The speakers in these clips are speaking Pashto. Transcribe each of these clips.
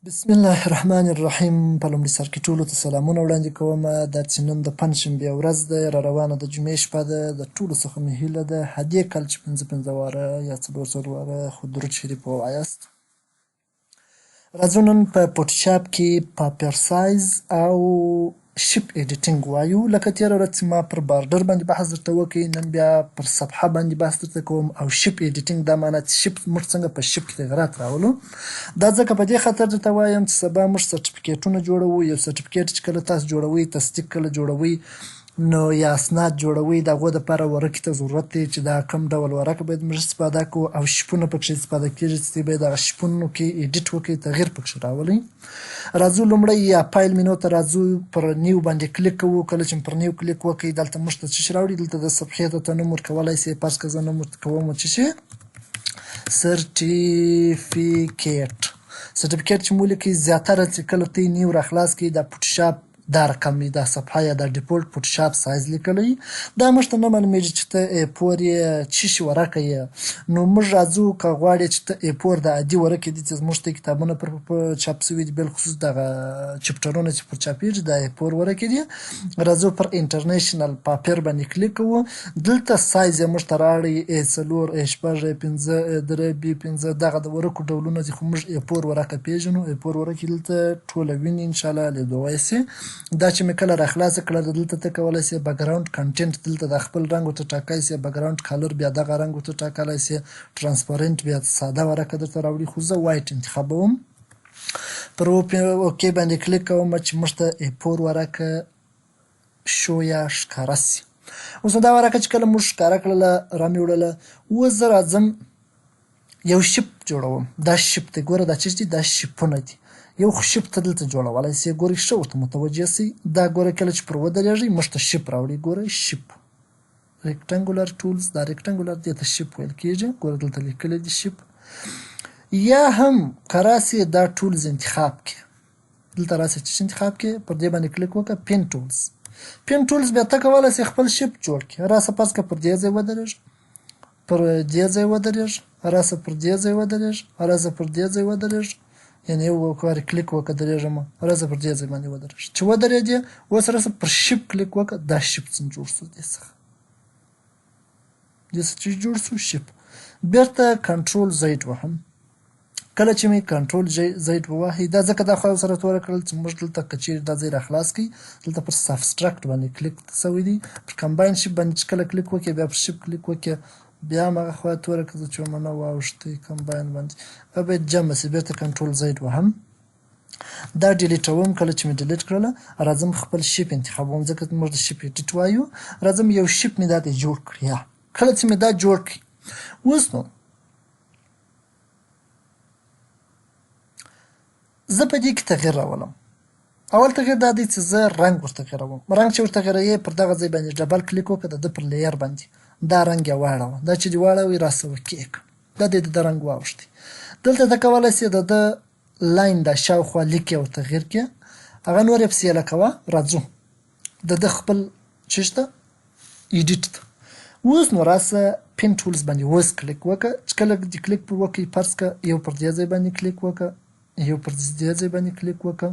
بسم الله الرحمن الرحیم. په لومړي سر کې ټولو ته سلامونه وړاندې کوم. دا چې نن د پنجشنبې ورځ ده، را روانه د جمعې شپه ده، د ټولو څخه مې هیله ده هدې کال چې پنځه پنځه واره یا څلور څلور واره خو درود شریف ووایاست. راځو نن په فوټوشاپ کې paper size او shape editing وایو. لکه تېره ورځ چې ما پر border باندې بحث درته وکړ، نن بیا پر صفحه باندې بحث درته کوم. او shape editing دا معنا چې shape موږ څنګه په shape کې تغیرات راولو. دا ځکه په دې خاطر درته وایم چې سبا موږ سرټیفیکیټونه جوړوو. یو سرټیفیکیټ چې کله تاسو جوړوئ، تصدیق کله جوړوئ نو یا اسناد جوړوئ، د هغو دپاره ورقې ته ضرورت دی چې دا کوم ډول ورقه باید موږ استفاده کړو او shape ونه پکښې استفاده کېږي چې باید هغه shape ونو کې edit وکړئ، تغییر پکښې راولئ. راځو لومړی یا file menu ته راځو، پر new باندې کلیک کوو. کله چې پر new کلیک وکړئ، دلته موږ ته څه شي راوړي؟ دلته د صفحې ته ته نوم ورکولی شئ. فرض که زه نوم ورته کوم څه شي، سرټیفیکیټ. سرټیفیکیټ چې مو ولیکئ، زیاتره چې کله ته new راخلاص کړئ، دا فوټوشاپ دا رقم وي، دا صفحه یا دا default فوټوشاپ سایز لیکلی. دا موږ ته نه معلومېږي چې ته A4 یې څه شي ورقه یې. نو موږ راځو، که غواړې چې ته A4 د عادي ورقې دي چې زموږ ته کتابونه پر چاپ شوي دي، بالخصوص دغه chapter ونه چې پر چاپېږي دا A4 ورقې دي. راځو پر international paper باندې کلیک کوو. دلته سایز یې موږ ته راړی A4، A6، A5، A3، B5، دغه د ورقو ډولونه دي، خو موږ A4 ورقه پېژنو. A4 ورقې دلته ټوله ویني انشاءالله لیدوی سي. دا چې مې کله راخلاصه کړه، دلته ته کولی سې background content دلته د خپل رنګ ورته ټاکی سې، background color بیا دغه رنګ ورته ټاکلی سې، transparent بیا ساده ورقه درته راوړي، خو زه white انتخابوم. پر OK باندې کلیک کوم چې موږ ته A4 ورقه شو یا ښکاره سي. اوس نو دا ورقه چې کله موږ ښکاره کړله، رامې وړله، اوس زه راځم یو shape جوړوم. دا shape دی، ګوره دا څه دي؟ دا shape ونه دي. یو خو shape ته دلته جوړولی سي، ګورئ ښه ورته متوجه سئ. دا ګوره کله چې پر ودرېږئ موږ ته shape راوړي. ګورئ shape rectangular tools، دا rectangular دې ته shape ویل کېږي. ګوره دلته لیکلی دي shape. یا هم که راسې دا tools انتخاب کړې، دلته راسې چې انتخاب کړې، پر دې باندې کلیک وکړه، pen tools. pen tools بیا ته کولی سې خپل shape جوړ کړې. راسه فرض که پر دې ځای ودرېږه، پر دې ځای ودرېږه، راسه پر دې ځای ودرېږه، راسه پر دې ځای ودرېږه، یعنې یو وار کلیک وکړه درېږم، راسه پر دې ځای باندې ودرېږه. چې ودرېدې اوس راسه پر shape کلیک وکړه، دا shape څنګه جوړ سو؟ دې څخه دې څخه چې جوړ سو shape. بیرته control Z وهم. کله چې مې control Z وواهي، دا ځکه دا خوا سره توره کړل چې موږ دلته که چیرې دا ځای راخلاص کړي، دلته پر subtract باندې کلیک سوی دی، پر combine shape باندې چې کله کلیک وکړې، بیا پر shape کلیک وکړې، بیا هم هغه خوا توره کړه چې ومنه واوښتې combine باندې، دا باید جمع سي. بیرته control Z وهم، دا delete وم. کله چې مې delete کړله، راځم خپل shape انتخابوم، ځکه موږ د shape edit وایو. راځم یو shape مې دا دی جوړ کړ. یا کله چې مې دا جوړ کړ، اوس نو زه په دې کې تغییر راولم. اول تغییر دا دی چې زه رنګ ورته تغییروم. رنګ چې ورته تغییروې، پر دغه ځای باندې double کلیک وکړه، د ده پر layer باندې دا رنګ یې واړوه. دا چې دې واړوي راسه وکېږه، دا دی د ده رنګ واوښتی. دلته ته کولی سې د ده line دا شاوخوا لیک یې ورته تغییر کړې، هغه نور یې پسې یې لکوه. راځو د ده خپل چې شته edit ته. اوس نو راسه pen tools باندې اوس کلیک وکړه. چې کله دې کلیک پر وکړي، فرض که یو پر دې ځای باندې کلیک وکړه، یو پر دې ځای باندې کلیک وکړه،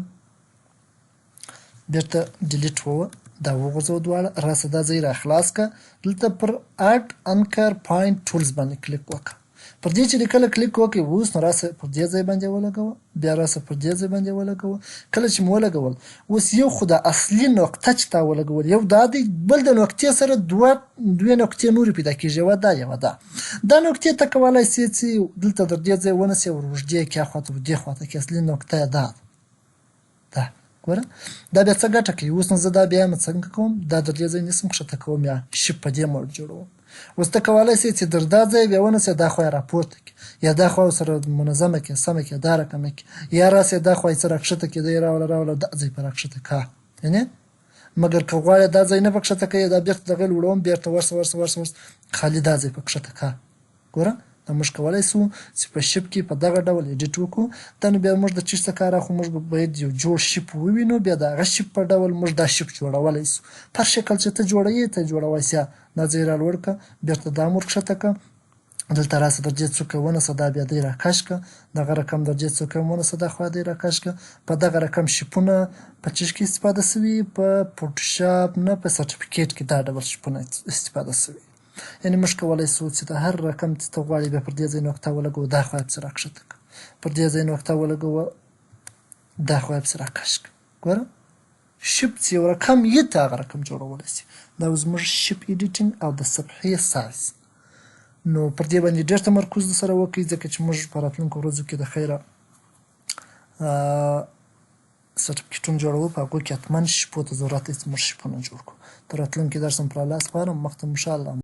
بیرته delete ووه، دا وغورځوه دواړه. راسه دا ځای راخلاص کړه، دلته پر add anchor point tools باندې کلیک وکړه. پر دې چې کله کلیک وکړې، اوس نو راسه پر دې ځای باندې ولګوه، بیا راسه پر دې ځای باندې ولګوه. کله چې مو ولګول، اوس یو خو د اصلي نقطه چې تا ولګول، یو دا دی، بل د نقطې سره دوې نقطې نورې پیدا کېږي، یوه دا یوه دا. دا نقطې ته کولی سې چې دلته در دې ځای ونیسې، ور اوږدې کړې، اخوا ته دې خوا ته کړې. اصلي نقطه یې دا ده. دا ګوره دا بیا څه ګټه کوي؟ اوس نو زه دا بیا یم څنګه کوم؟ دا در دې ځای نیسم، کښته کوم، یا shape په دې موډ جوړوم. اوس ته کولی سې چې در دا ځای بیا ونیسې، دا خوا یې راپورته کړې، یا دا خوا سره منظمه کړې، سمه کړې، دا رقمه کړې، یا راسې دا خوا یې څه راکښته کړې، دا یې راوله راوله دا ځای په راکښته کا. یعنې مګر که غواړې دا ځای نه په کښته کوې، دا بېرته دغه لوړوم، بېرته ورسه ورسه ورسه ورسه خالي دا ځای په کښته کا. ګوره دا موږ کولی سو چې په shape کې په دغه ډول edit وکړو. دا نو بیا موږ د چیش څه کار اخو، موږ به باید یو جوړ shape ووینو، بیا د هغه shape په ډول موږ دا shape جوړولی سو. پر شکل چې ته جوړوې ته جوړولی سې. دا ځای را لوړ کړه، بېرته دا مور کښته کړه، دلته راسه درجې څوکه ونسه، دا بیا دی راکش که، دغه رقم درجې څوکه هم ونسه، دا خوا دی راکش که. په دغه رقم شیپونه په چش کې استفاده شوي؟ په فوټوشاپ نه، په سرټیفیکیټ کې دا ډول شیپونه استفاده شوي. یعنی موږ کولای شو چې د هر رقم چې ته غواړې بیا پر دې ځای نقطه ولګوو، دا خوا یې پسې راکښته که، پر دې ځای نقطه ولګوه، دا خوا یې پسې راکش که. ګوره شیپ چې یو رقم یې ته هغه رقم جوړولی شي. دا زموږ شیپ ایډیټینګ او د صفحې سایز. نو پر دې باندې ډېر تمرکز در سره وکړئ، ځکه چې موږ په راتلونکو ورځو کې د خیره سرټیفیکیټونه جوړوو، په هغو کې حتما شیپو ته ضرورت دی چې موږ شیپونه جوړ کړو. تر راتلونکي درس مو پر الله سپارم، مخته مو ښه، الله.